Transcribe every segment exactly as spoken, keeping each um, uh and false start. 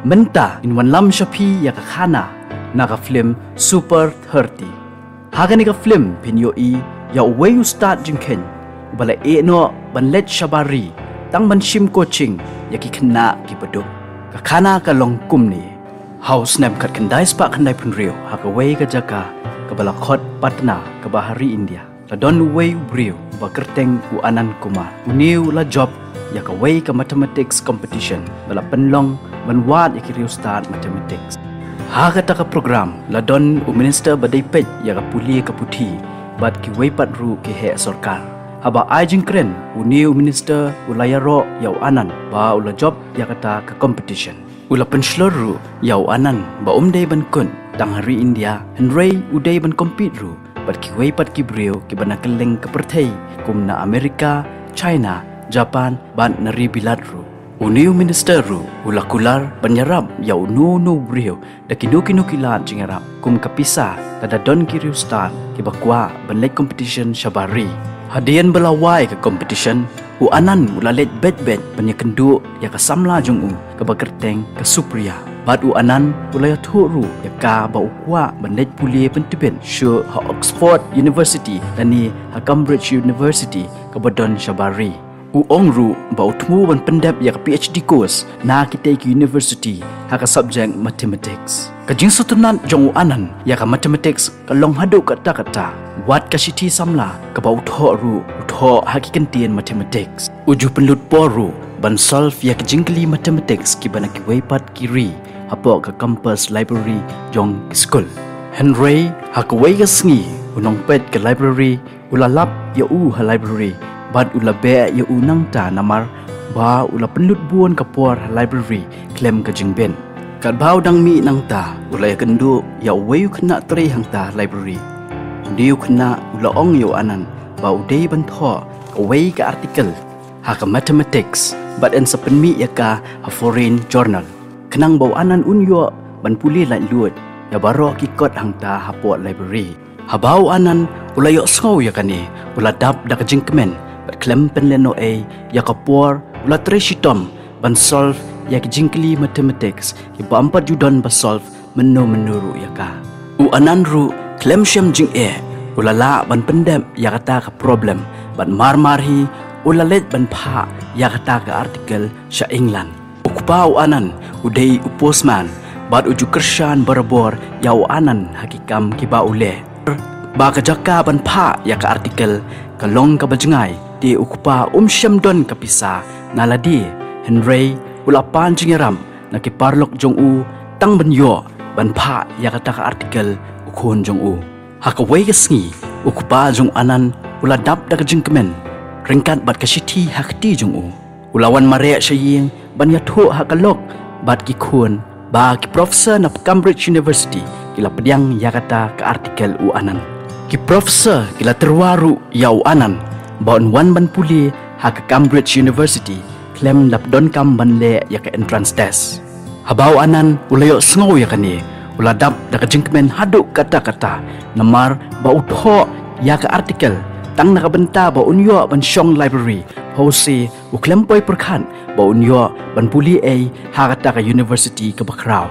Mynta in wanlam sha phi ïa ka khana na ka film Super thirty. Ha kane ka film phin ïohi ïa uwei u stad jingkheiñ uba la ïeh noh ban leit shabar ri tang ban shim coaching ïa ki khynnah kiba duk. Ka khana ka long kumne. Ha u snem khatkhyndai spah khyndaiphew hynriew, ha kawei ka jaka kaba la khot Patna kaba ha ri India, la don uwei u briew uba kyrteng u Anand Kumar. Une u la jop ïa kawei ka mathematics competition ba la pynlong ban wad ïa ki riewstad mathematics. Ha kata ka program la don u minister ba dei peit ïa ka pule ka puthi bad kiwei pat ruh ki heh sorkar. Haba ai jingkren, une u minister u la ïaroh ïa u Anand ba u la jop ïa kata ka competition. U la pynshlur ruh ïa u Anand ba um dei ban kut tang ha ri India, hynrei u dei ban compete ruh bad kiwei pat ki briew kiba na kylleng ka pyrthei, kum na America, China, Japan bad na ri Bilat ruh. Une u minister ruh u la kular ban ïarap ïa uno uno u briew da kino kino ki lad jingïarap. Kum ka pisa, lada don ki riewstad kiba kwah ban leit competition shabar ri. Hadien ba la wai ka competition, u Anand u la leit beit beit ban ïakynduh ïa ka samla jong u kaba kyrteng ka Supriya. Bad u Anand u la ïathuh ruh ïa ka ba u kwah ban leit pule pyntbit shuh ha Oxford University lane ha Cambridge University kaba don shabar ri. U ong ruh ba u thmu ban pyndep ïa ka P H D course na kitei ki university ha ka subject mathematics. Ka jingsngewtynnat jong u Anand ïa ka mathematics ka long haduh katta katta. Wat ka shithi samla kaba u thoh ruh, u thoh ha ki kyntien mathematics. U ju pynlut por ruh ban solve ïa ki jingkylli mathematics kiba na kiwei pat ki ri hapoh ka campus library jong ki skul. Hynrei ha kawei ka sngi, u nongpeit ka library u la lap ïa u ha library bad u la beh ïa u nangta namar ba u la pynlut bun ka por ha library khlem ka jingbit. Katba u dang mih nangta, u la ïakynduh ïa uwei u khynnah trei hangta ha library. Une u khynnah u la ong ïa u Anand ba u dei ban thoh kawei ka article ha ka mathematics bad yn sa pynmih ïa ka ha foreign journal, khnang ba u Anand un ïoh ban pule laitluid ïa baroh ki kot hangta hapoh library. Haba u Anand u la ïohsngew ïa kane, u la dap da ka jingkmen bad khlem pynlehnohei ïa ka por u la trei shitom ban solve ïa ki jingkylli mathematics kiba ym pat ju don ba solve mynno mynno ruh ïa ka. U Anand ruh khlem shem jingeh u la lah ban pyndep ïa kata ka problem bad mar mar hi u la leit ban phah ïa kata ka article sha England. U kpa u Anand u dei u postman bad u ju kyrshan barabor ïa u Anand ha ki kam kiba u leh. Ba ka jaka ban phah ïa ka article ka long kaba jngai, te u kpa um shym don ka pisa na lade, hynrei u la pan jingïarap na ki paralok jong u tang ban ïoh ban phah ïa kata ka article u khun jong u. Ha kawei ka sngi, u kpa jong u Anand u la dap da ka jingkmen ryngkat bad ka shithi ha kti jong u. U la wan mareh sha ïing ban ïathuh ha ka lok bad ki khun ba ki professor na Cambridge University ki la pdiang ïa kata ka article u Anand. Ki professor ki la tyrwa ruh ïa u Anand ba un wan ban pule ha ka Cambridge University khlem da donkam ban leh ïa ka entrance test. Haba u Anand u la ïohsngew ïa kane, u la dap da ka jingkmen haduh katta katta namar ba u thoh ïa ka article tang na ka bynta ba un ïoh ban shong library. Phewse u khlem poi pyrkhat ba un ïoh ban pule ei ha kata ka university kaba khraw.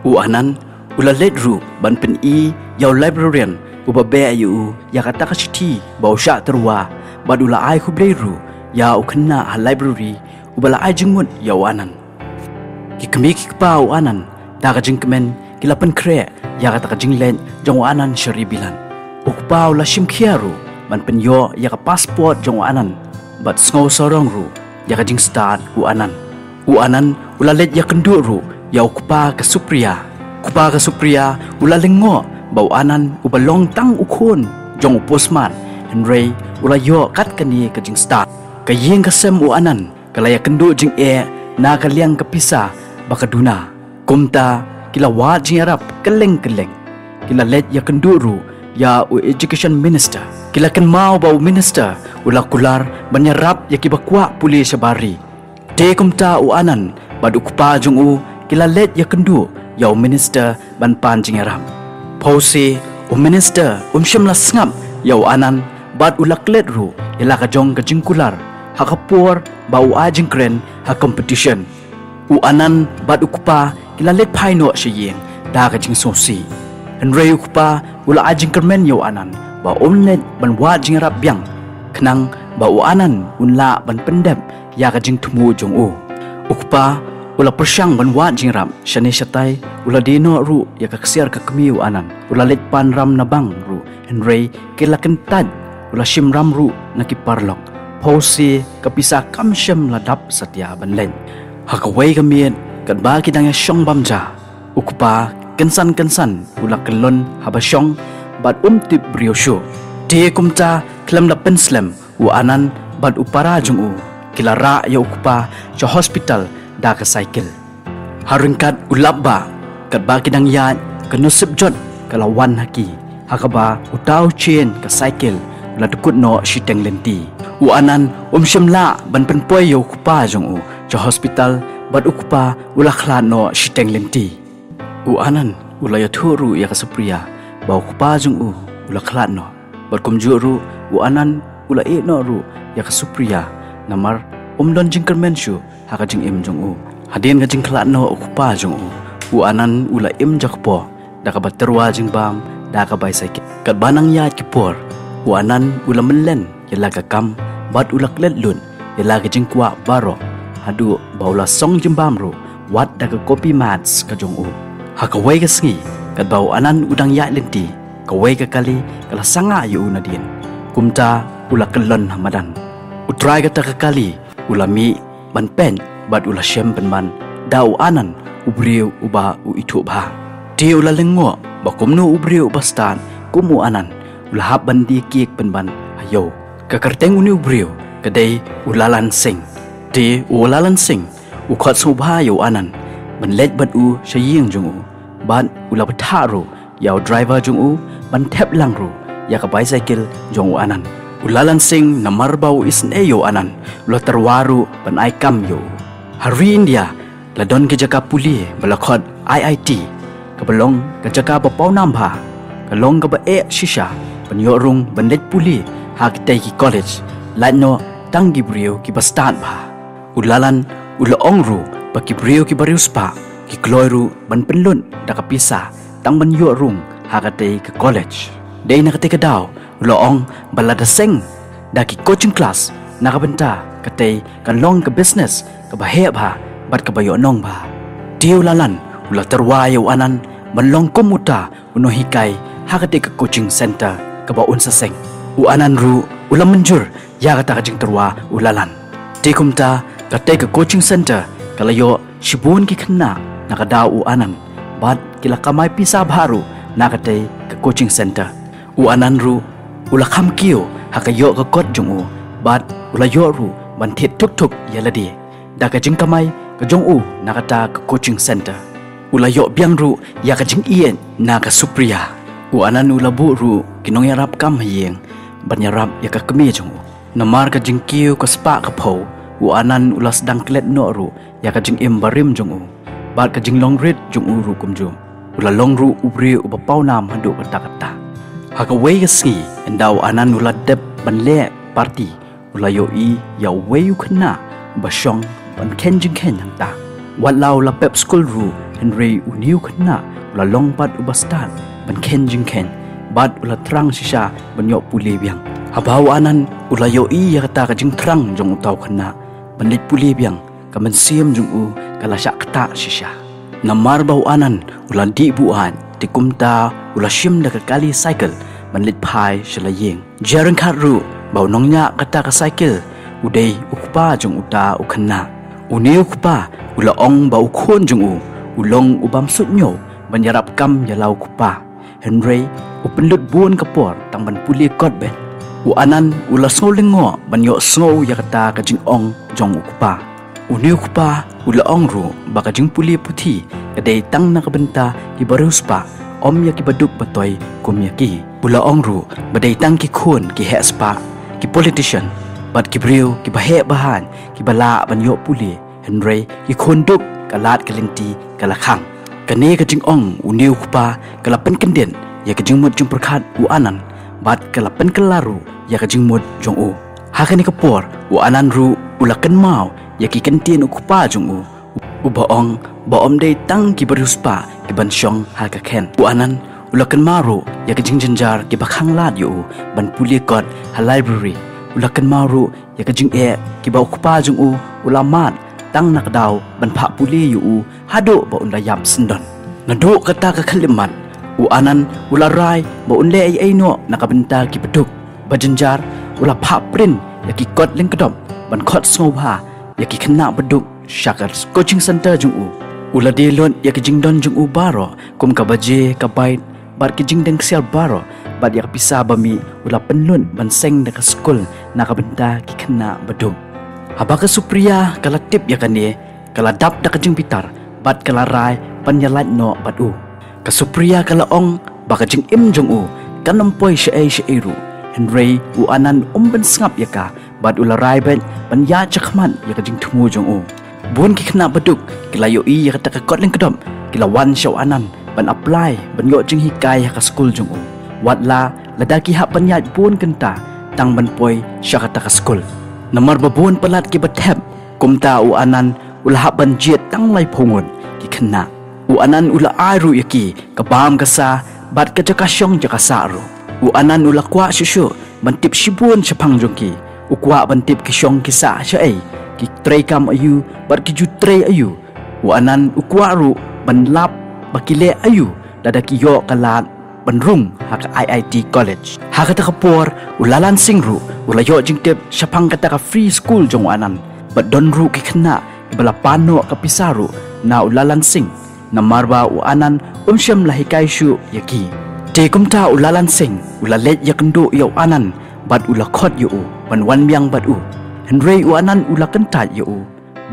U Anand u la leit ruh ban pyni ïa u librarian uba beh ïa u ïa kata ka shithi ba u shah tyrwa, bad u la ai khublei ruh ïa u khynnah ha library uba la ai jingmut ïa u Anand. Ki kmie ki kpa u Anand da ka jingkmen ki la pynkhreh ïa kata ka jingleit jong u Anand sha ri Bilat. U kpa u la shim khia ruh ban pynïoh ïa ka passport jong u Anand bad sngew sarong ruh ïa ka jingstad u Anand. U Anand u la leit ïakynduh ruh ïa u kpa ka Supriya. U kpa ka Supriya u la lyngngoh ba u Anand uba long tang u khun jong u postman, hynrei u la ïoh kat kane ka jingstad. Ka ïing ka sem u Anand ka la ïakynduh jingeh na ka liang ka pisa ba ka duna. Kumta ki la wad jingïarap kylleng kylleng. Ki la leit ïakynduh ruh ïa u education minister. Ki la kynmaw ba u minister u la kular ban ïarap ïa kiba kwah pule shabar ri. Te kumta u Anand bad u kpa jong u ki la leit ïakynduh ïa u minister ban pan jingïarap. Phewse u minister um shym la sngap ïa u Anand bad u la klet ruh ïa la ka jong ka jingkular ha ka por ba u ai jingkren ha competition. U Anand bad u kpa la leit phai noh sha ïing da ka jingsngewsih. Hynrei u kpa u la ai jingkyrmen ïa u Anand ba um leit ban wad jingïarap biang, khnang ba u Anand un lah ban pyndep ïa ka jingthmu jong u. U kpa u la pyrshang ban wad jingïarap shane shatai, u la die noh ruh ïa ka ksiar ka kmie u Anand. U la leit pan ram na bank ruh, hynrei ki la kyntait, u la shim ram ruh na ki paralok. Pawsi ka pisa kam shym la dap satia ban leit. Ha kawei ka miet, katba ki dang ïa shong bam ja, u kpa kynsan kynsan u la kyllon haba shong bad um tip briew shuh. Te kumta khlem da pynslem, u Anand bad u para jong u ki la rah ïa u kpa sha hospital da ka cycle. Ha ryngkat u lap ba katba ki dang ïaid, ka nusip jot ka la wan ha ki, ha kaba uta u chain ka cycle u la dkut noh shiteng lynti. U Anand um shym lah ban pynpoi ïa u kpa jong u sha hospital, bad u kpa u la khlad noh shiteng lynti. U Anand u la ïathuh ruh ïa ka Supriya ba u kpa jong u u la khlad noh. Bad kumjuh ruh, u Anand u la ïeh noh ruh ïa ka Supriya, namar um don jingkyrmen shuh ha ka jingim jong u. Hadien ka jingkhlad noh u kpa jong u, u Anand u la im jakpoh da kaba tyrwa jingbam da ka bicycle. Katba nang ïaid ki por, u Anand u la mynlen ïa la ka kam bad u la klet lut ïa la ka jingkwah baroh, haduh ba u la song jingbam ruh wat da ka copy maths ka jong u. Ha kawei ka sngi, katba u Anand u dang ïaid lynti, kawei ka kali ka la sangah ïa u nadien. Kumta u la kyllon ha madan. U trai kata ka kali u la mih ban peit bad u la shem pynban da u Anand, u briew uba u ithuh bha. Te u la lyngngoh ba kumno u briew uba stad kum u Anand u la hap ban die kiek pynban ha ïew. Ka kyrteng une u briew ka dei u Lalan Singh. Te u Lalan Singh u khot sngewbha ïa u Anand ban leit bad u sha ïing jong u, bad u la bthah ruh ïa u driver jong u ban thep lang ruh ïa ka bicycle jong u Anand. U Lalan Singh, namar ba u isynei ïa u Anand, u la tyrwa ruh ban ai kam ïa u. Ha ri India la don ki jaka pule ba la khot I I T, kaba long ka jaka ba pawnam bha, ka long kaba eh shisha ban ïoh rung ban leit pule ha kitei ki college, lait noh tang ki briew kiba stad bha. U Lalan u la ong ruh ba ki briew kiba riewspah ki kloi ruh ban pynlut da ka pisa tang ban ïoh rung ha katei ka college. Dei na katei ka daw u la ong ba lada seng da ki coaching class, na ka bynta katei kan long ka business kaba heh bha bad kaba ïoh nong bha. Te u Lalan u la tyrwa ïa u Anand ban long kum uta u nonghikai ha katei ka coaching center kaba un sa seng. U Anand ruh u la mynjur ïa kata ka jingtyrwa u Lalan. Te kumta katei ka coaching center ka la ïoh shibun ki khynnah na ka daw u Anand, bad ki la kamai pisa bha ruh na katei ka coaching center. U Anand ruh u la kham kiew ha ka ïoh ka kot jong u, bad u la ïoh ruh ban thied thuk thuk ïa lade da ka jingkamai ka jong u na kata ka coaching center. U la ïoh biang ruh ïa ka jingïeit na ka Supriya. U Anand u la buh ruh ki nongïarap kam ha ïing ban ïarap ïa ka kmie jong u. Namar ka jingkiew ka spah ka phew, u Anand u la sdang klet noh ruh ïa ka jingim barim jong u, bad ka jinglong rit jong u ruh kumjuh. U la long ruh u briew uba pawnam haduh katta katta. Ha kawei ka sngi, ynda u Anand u la dep ban leh party, u la ïohi ïa uwei u khynnah uba shong ban kheiñ jingkheiñ hangta. Wat la u la pep skul ruh, hynrei une u khynnah u la long pat uba stad ban kheiñ jingkheiñ, bad u la thrang shisha ban ïoh pule biang. Haba u Anand u la ïohi ïa kata ka jingthrang jong uta u khynnah ban leit pule biang, ka mynsiem jong u ka la shah ktah shisha. Namar ba u Anand u la dih buaid, te kumta u la shim da ka kali cycle ban leit phai sha la ïing. Jia ryngkat ruh ba u nongñiah kata ka cycle u dei u kpa jong uta u khynnah. Une u kpa u la ong ba u khun jong u u long u bym suidñiew ban ïarap kam ïa la u kpa, hynrei u pynlut bun ka por tang ban pule kot beit. U Anand u la sngew lyngngoh ban ïohsngew ïa kata ka jingong jong u kpa. Une u kpa u la ong ruh ba ka jingpule puthi ka dei tang na ka bynta kiba riewspah, ym ïa kiba duk ba toi kum ïa ki. U la ong ruh ba dei tang ki khun ki heh spah, ki politician, bad ki briew kiba heh ba haiñ kiba lah ban ïoh pule, hynrei ki khun duk ka lad ka lynti ka la khang. Kane ka jingong une u kpa ka la pynkyndit ïa ka jingmut jingpyrkhat u Anand, bad ka la pynkylla ruh ïa ka jingmut jong u. Ha kane ka por u Anand ruh u la kynmaw ïa ki kyntien u kpa jong u. Uba ong ba ym dei tang ki bariewspah ki ban shong ha ka khein. U Anand u la kynmaw ruh ïa ka jingjynjar kiba khanglad ïa u ban pule kot ha library. U la kynmaw ruh ïa ka jingeh kiba u kpa jong u u la mad tang na ka daw ban phah pule ïa u haduh ba un la ïap syndon. Naduh kata ka khyllipmat, u Anand u la rai ba un leh ei ei noh na ka bynta ki baduk. Ba jynjar u la phah print ïa ki kot lyngkdop ban khot sngewbha ïa ki khynnah baduk sha ka coaching center jong u. U la die lut ïa ki jingdon jong u baroh, kum ka baje, ka bike, bad ki jingdeng ksiar baroh, bad ïa ka pisa ba mih u la pynlut ban seng da ka skul na ka bynta ki khynnah baduk. Haba ka Supriya ka la tip ïa kane, ka la dap da ka jingbitar bad ka la rai ban ïalait noh bad u. Ka Supriya ka la ong ba ka jingim jong u kan ym poi shaei shaei ruh. Hynrei u Anand um pynsngap ïa ka bad u la rai beit ban ïaid shakhmat ïa ka jingthmu jong u. Bun ki khynnah baduk ki la ïohi ïa kata ka kot lyngkdop, ki la wan sha u Anand ban apply ban ïoh jinghikai ha ka skul jong u. Wat la lada ki hap ban ïaid bun kynta tang ban poi sha kata ka skul. Namar ba bun palat kiba thep, kumta u Anand u la hap ban jied tang laiphew ngut ki khynnah. U Anand u la ai ruh ïa ki ka bam ka sa bad ka jaka shong jaka sah ruh. U Anand u la kwah shuh shuh ban tip shibun shaphang jong ki. U kwah ban tip ki shong ki sah shaei, ki trei kam aïu bad ki ju trei aïu. U Anand u kwah ruh ban lap ba ki leh aïu lada ki ïoh ka lad ban rung ha ka I I T College. Ha kata ka por u Lalan Singh ruh u la ïoh jingtip shaphang kata ka free school jong u Anand. Bad don ruh ki khynnah kiba la pan noh ka pisa ruh na u Lalan Singh, namar ba u Anand um shym la hikai shuh ïa ki. Te kumta u Lalan Singh u la leit ïakynduh ïa u Anand bad u la khot ïa u ban wan biang bad u. Hynrei u Anand u la kyntait ïa u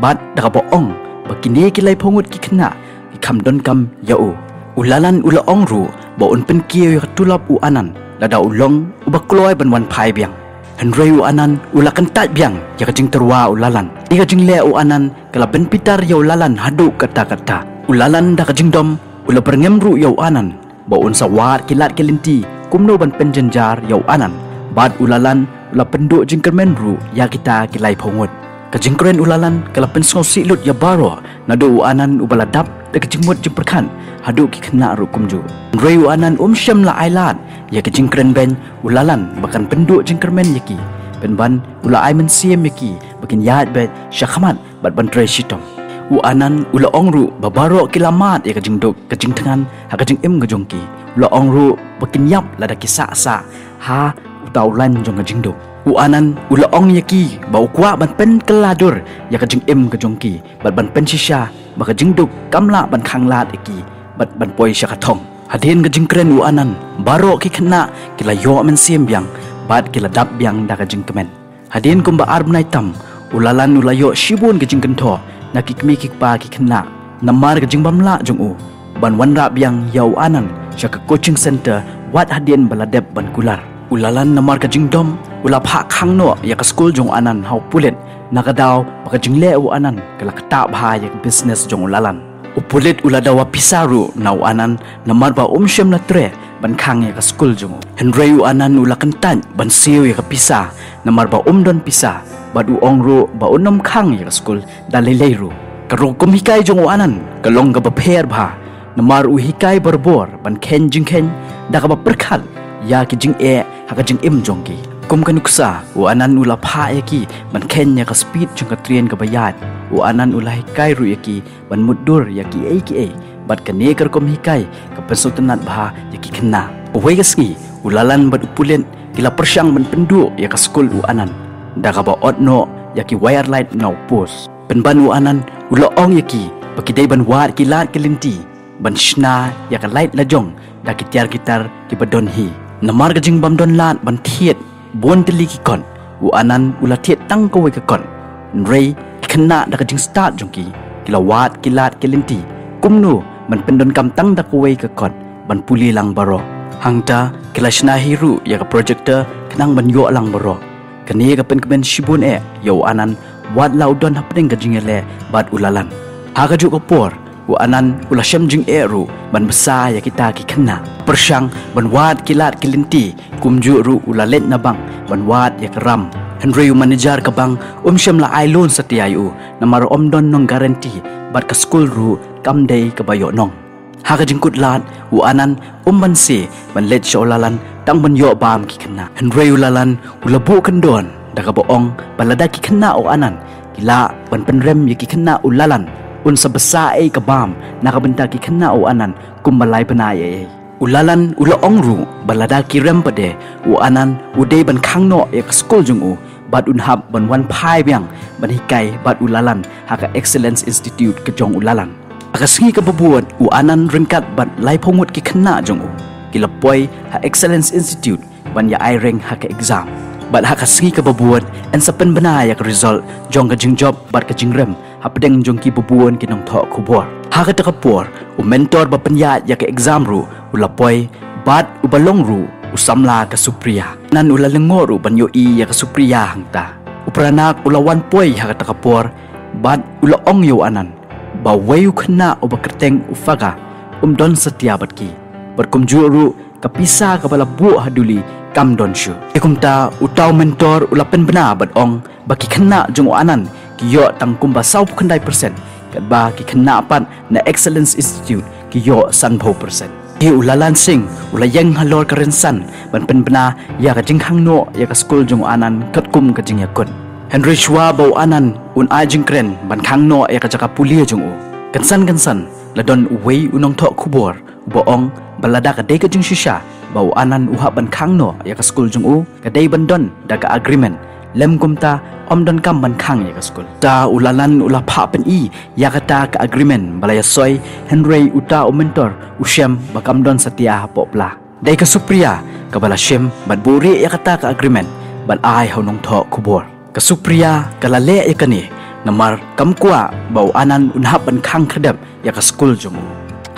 bad da kaba ong ba kine ki laiphew ngut ki khynnah ki kham donkam ïa u. U Lalan u la ong ruh ba un pynkiew ïa ka tulop u Anand lada u long uba kloi ban wan phai biang. Hynrei u Anand u la kyntait biang ïa ka jingtyrwa u Lalan. Ïa ka jingleh u Anand ka la pynbitar ïa u Lalan haduh katta katta. U Lalan da ka jingdom u la byrngem ruh ïa u Anand ba un sa wad ki lad ki lynti kumno ban pynjynjar ïa u Anand. Bad u Lalan u la pynduh jingkyrmen ruh ïa kita ki laiphew ngut. Ka jingkren u Lalan ka la pynsngewsih lut ïa baroh, naduh u Anand uba la dap da ka jingmut jingpyrkhat haduh ki khynnah ruh kumjuh. Hynrei u Anand um shym la ailad ïa ka jingkren beiñ u Lalan ba kan pynduh jingkyrmen ïa ki. Pynban u la ai mynsiem ïa ki ba kin ïaid beit shakhmat bad ban trei shitom. U Anand u la ong ruh ba baroh ki la mad ïa ka jingduk ka jingthngan ha ka jingim ka jong ki. U la ong ruh ba kin ïap lada ki sah sah ha uta u lain jong ka jingduk. U Anand u la ong ïa ki ba u kwah ban pynkylla dur ïa ka jingim ka jong ki bad ban pynshisha ba ka jingduk kam lah ban khanglad ïa ki bad ban poi sha ka thong. Hadien ka jingkren u Anand, baroh ki khynnah ki la ïoh mynsiem biang bad ki la dap biang da ka jingkmen. Hadien kumba ar bnai tam, u Lalan u la ïoh shibun ka jingkynthoh na ki kmie ki kpa ki khynnah namar ka jingbym lah jong u ban wanrah biang ïa u Anand sha ka coaching center wat hadien ba la dep ban kular. U Lalan namar ka jingdom u la phah khang noh ïa ka skul jong u Anand ha u pulit na ka daw ba ka jingleh u Anand ka la ktah bha ïa ka business jong u Lalan. U pulit u la dawa pisa ruh na u Anand namar ba um shym la treh ban khang ïa ka skul jong u. Hynrei u Anand u la kyntait ban siew ïa ka pisa namar ba um don pisa bad u ong ruh ba un ym khang ïa ka skul da lei lei ruh. Ka rukom hikai jong u Anand ka long kaba pher bha namar u hikai barabor ban kheiñ jingkheiñ da kaba pyrkhat ïa ki jingeh ha ka jingim jong ki. Kum ka nuksa u Anand u la phah ïa ki ban kheiñ ïa ka speed jong ka train kaba ïaid. U Anand u la hikai ruh ïa ki ban mutdur ïa kiei kiei bad kane ka rukom hikai ka pynsngewtynnat bha ïa ki khynnah. Kawei ka sngi u Lalan bad u pulit ki la pyrshang ban pynduh ïa ka skul u Anand da kaba ot noh ïa ki wire light na u post. Pynban u Anand u la ong ïa ki ba ki dei ban wad ki lad ki lynti ban shna ïa ka light lajong da ki tiar ki tar kiba don hi. Namar ka jingbym don lad ban thied bun tylli ki kot, u Anand u la thied tang kawei ka kot. Hynrei ki khynnah da ka jingstad jong ki ki la wad ki lad ki lynti kumno ban pyndonkam tang da kawei ka kot ban pule lang baroh. Hangta ki la shna hi ruh ïa ka projector khnang ban ïoh lang baroh. Kane ka pynkmen shibun eh ïa u Anand wat la u don hapdeng ka jingïaleh bad u Lalan. Ha kajuh ka por u Anand u la shem jingeh ruh ban bsa ïa kita ki khynnah. Pyrshang ban wad ki lad ki lynti kumjuh ruh u la leit na bank ban wad ïa ka ram Hynrei u manager ka bank um shym la ai loan satia ïa u, namar um don nong guarantee, bad ka skul ruh kam dei kaba ïoh nong. Ha ka jingkut lad, u Anand um banse ban leit sha u Lalan tang ban ïoh bam ki khynnah. Hynrei u Lalan u la buh kyndon da kaba ong ba lada ki khynnah u Anand ki lah ban pynrem ïa ki khynnah u Lalan, un sa bsa ei ka bam na ka bynta ki khynnah u Anand kumba lai bnai ei ei. U Lalan u la ong ruh ba lada ki rem pat de, u Anand u dei ban khang noh ïa ka skul jong u, bad un hap ban wan phai biang ban hikai bad u Lalan ha ka Excellence Institute ka jong u Lalan. Ha ka sngi kaba bud, u Anand ryngkat bad laiphew ngut ki khynnah jong u ki la poi ha Excellence Institute ban ïa ai rank ha ka exam. Bad ha ka sngi kaba bud, yn sa pynbna ïa ka result jong ka jingjop bad ka jingrem hapdeng jong kiba bun ki nongthoh khubor. Ha kata ka por, u mentor ba pynïaid ïa ka exam ruh u la poi, bad uba long ruh u samla ka Supriya. Anand u la lyngngoh ruh ban ïohi ïa ka Supriya hangta. U Pranak u la wan poi ha kata ka por, bad u la ong ïa u Anand ba uwei u khynnah uba kyrteng u Faga um don satia bad ki, bad kumjuh ruh ka pisa kaba la buh ha duli kam don shuh. Te kumta uta u mentor u la pynbna bad ong ba ki khynnah jong u Anand ki ïoh tang kumba sawphew khyndai percent, katba ki khynnah pat na Excellence Institute ki ïoh sanphew percent. Te u Lalan Singh u la ïeng halor ka rynsan ban pynbna ïa ka jingkhang noh ïa ka skul jong u Anand katkum ka jingïakut. Hynrei shuwa ba u Anand un ai jingkren ban khang noh ïa ka jaka pule jong u, kynsan kynsan la don uwei u nongthoh khubor uba ong ba lada ka dei ka jingshisha ba u Anand u hap ban khang noh ïa ka skul jong u, ka dei ban don da ka agreement, lym kumta ym donkam ban khang ïa ka skul. Ta u Lalan u la phah pyni ïa kata ka agreement ba la ïasoi, hynrei uta u mentor u shem ba kam don satia hapoh pla. Dei ka Supriya kaba la shim bad buhrieh ïa kata ka agreement bad ai ha u nongthoh khubor. Ka Supriya ka la leh ïa kane namar kam kwah ba u Anand un hap ban khang khyrdep ïa ka skul jong u.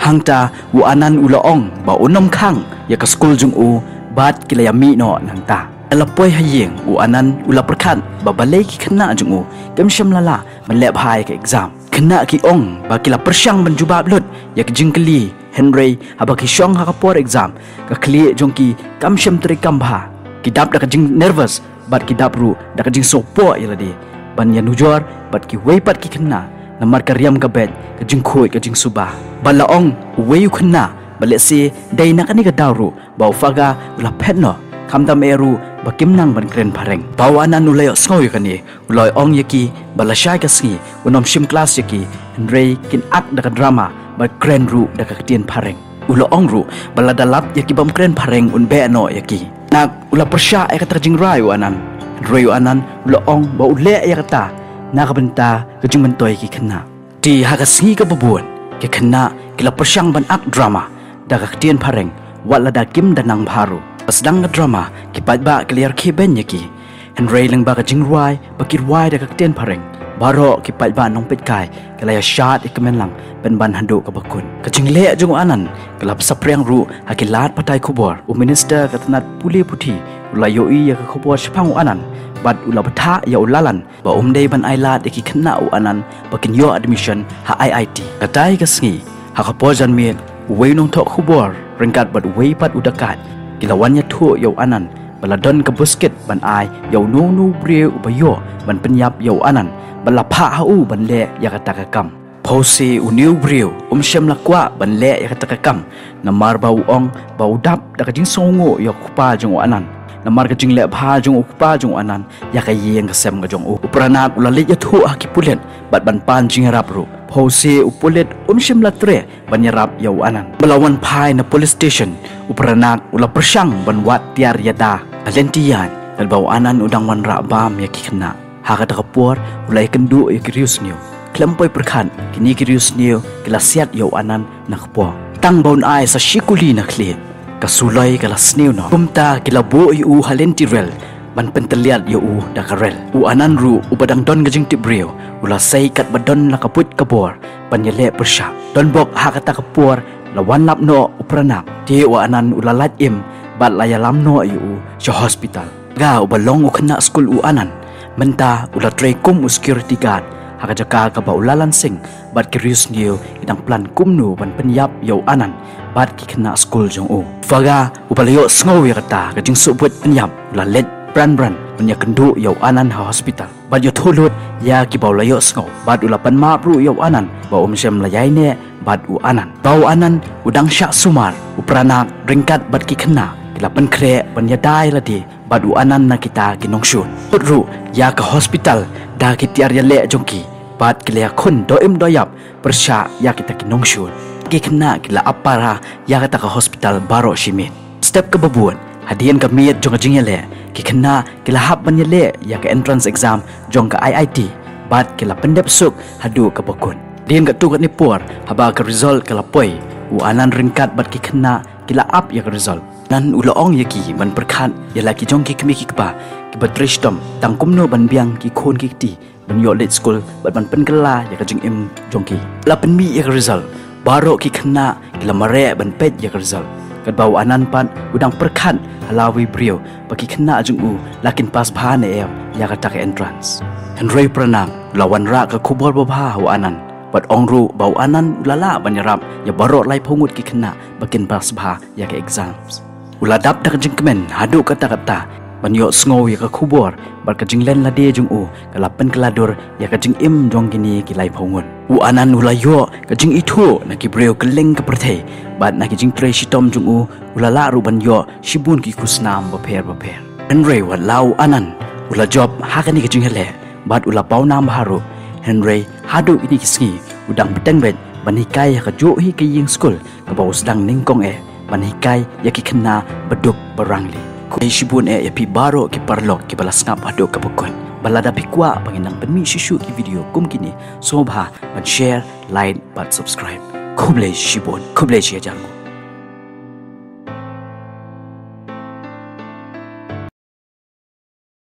Hangta u Anand u la ong ba un ym khang ïa ka skul jong u, bad ki la ïamih noh nangta. Haba la poi ha ïing, u Anand u la pyrkhat ba balei ki khynnah jong u kim shym la lah ban leh bha ïa ka exam. Khynnah ki ong ba ki la pyrshang ban jubab lut ïa ka jingkylli, hynrei haba ki shong ha ka por exam, ka khlieh jong ki kam shym treikam bha. Ki dap da ka jingnervous bad ki dap ruh da ka jingsngewpoh ïa lade ban ïanujor bad kiwei pat ki khynnah, namar ka riam ka beit, ka jingkhuid ka jingsuba. Bad la ong uwei u khynnah ba lehse dei na kane ka daw ruh ba u Faga u la phet noh, khamtam eh ruh ba kim nang ban kren phareng. Ba u Anand u la ïohsngew ïa kane, u la ong ïa ki ba lashai ka sngi un ym shim klas ïa ki, hynrei kin ak da ka drama bad kren ruh da ka ktien phareng. U la ong ruh ba lada lap ïa ki bym kren phareng un beh noh ïa ki. Nak u la pyrshah ïa kata ka jingrai u Anand, hynrei u Anand u la ong ba u leh ïa kata na ka bynta ka jingmyntoi ki khynnah. Te ha ka sngi kaba bud, ki khynnah ki la pyrshang ban ak drama da ka ktien phareng, wat lada kim da nang bha ruh. Ba sdang ka drama, ki paidbah ki la ïarkhie beiñ ïa ki. Hynrei lyngba ka jingrwai ba ki rwai da ka ktien phareng, baroh ki paidbah nongpeitkai ki la ïashad ïa ka kmen lang pynban haduh kaba kut. Ka jingleh jong u Anand ka la saphriang ruh ha ki lad pathai khubor. U minister ka tnat pule puthi u la ïohi ïa ka khubor shaphang u Anand bad u la bthah ïa u Lalan ba um dei ban ai lad ïa ki khynnah u Anand ba kin ïoh admission ha I I T. Katai ka sngi, ha ka por janmiet, uwei u nongthoh khubor ryngkat bad uwei pat u dakaid ki la wan ïathuh ïa u Anand ba la don ka buskit ban ai ïa uno uno u briew uba ïoh ban pynïap ïa u Anand, ba la phah ha u ban leh ïa kata ka kam. Phewse une u briew um shym la kwah ban leh ïa kata ka kam, namar ba u ong ba u dap da ka jingsngewnguh ïa u kpa jong u Anand, namar ka jingleh bha jong u kpa jong u Anand ïa ka ïing ka sem ka jong u. U Pranak u la leit ïathuh ha ki pulit bad ban pan jingïarap ruh. Phewse u pulit um shym la treh ban ïarap ïa u Anand. Ba la wan phai na police station, u Pranak u la pyrshang ban wad tiar ïada ha lynti ïaid, katba u Anand u dang wanrah bam ïa ki khynnah. Ha kata ka por u la ïakynduh ïa ki riewsniew. Khlem poi pyrkhat, kine ki riewsniew ki la siat ïa u Anand na kpoh. Tang ba un ai sa shi kuli na khlieh, ka suloi ka la sniew noh. Kumta ki la buh ïa u ha lynti rel ban pyntylliat ïa u da ka rel. U Anand ruh uba dang don ka jingtip briew u la sei katba don la ka buit ka bor ban ïaleh pyrshah. Donbok ha kata ka por la wan lap noh u Pranak. Te u Anand u la lait im bad la ïalam noh ïa u sha hospital. Ga uba long u khynnah skul u Anand mynta u la trei kum u security guard ha ka jaka kaba u Lalan Singh bad ki riewsniew ki dang plan kumno ban pynïap ïa u Anand bad ki khynnah skul jong u. Faga uba la ïohsngew ïa kata ka jingsuk buit pynïap u la leit bran bran ban ïakynduh ïa u Anand ha hospital bad ïathuh lut ïa kiba u la ïohsngew. Bad u la pan map ruh ïa u Anand ba um shym la ïaineh bad u Anand. Ba u Anand u dang shah sumar, u Pranab ryngkat bad ki khynnah ki la pynkhreh ban ïada ïa lade bad u Anand na kita ki nongshun. Put ruh ïa ka hospital da ki tiar ïaleh jong ki bad ki la ïakhun doh im doh ïap pyrshah ïa kita ki nongshun. Ki khynnah ki la ap para ïa kata ka hospital baroh shi miet. Step kaba bud, hadien ka miet jong ka jingïaleh, ki khynnah ki la hap ban ïaleh ïa ka entrance exam jong ka I I T bad ki la pyndep suk haduh kaba kut. Hadien katto katne por, haba ka result ka la poi, u Anand ryngkat bad ki khynnah ki la ap ïa ka result. Anand u la ong ïa ki ban pyrkhat ïa la ki jong ki kmie ki kpa kiba trei shitom tang kumno ban biang ki khun ki kti ban ïoh leit skul bad ban pynkylla ïa ka jingim jong ki. La pynmih ïa ka result, baroh ki khynnah ki la mareh ban peit ïa ka result. Katba u Anand pat u dang pyrkhat ha lawei briew ba ki khynnah jong u la kin pass bha ne em ïa kata ka entrance. Hynrei u Pranab u la wanrah ka khubor babha ha u Anand bad ong ruh ba u Anand u la lah ban ïarap ïa baroh laiphew ngut ki khynnah ba kin pass bha ïa ka exams. U la dap da ka jingkmen haduh katta katta ban ïohsngew ïa ka khubor bad ka jinglen lade jong u ka la pynkylla dur ïa ka jingim jong kine ki laiphew ngut. U Anand u la ïoh ka jingithuh na ki briew kylleng ka pyrthei bad na ki jingtrei shitom jong u, u la lah ruh ban ïoh shibun ki khusnam bapher bapher. Hynrei wat la u Anand u la jop ha kane ka jingïaleh bad u la pawnam bha ruh, hynrei haduh kine ki sngi u dang bteng beit ban hikai ha kajuh hi ka ïing skul kaba u sdang nyngkong eh ban hikai ïa ki khynnah ba duk ba rangli. Khublei shibun eh ïa phi baroh ki paralok kiba la sngap haduh kaba kut. Bad lada phi kwah ba ngin nang pynmih shuh shuh ki video kum kine, sngewbha ban share, like bad subscribe. Khublei shibun, khublei shihajar.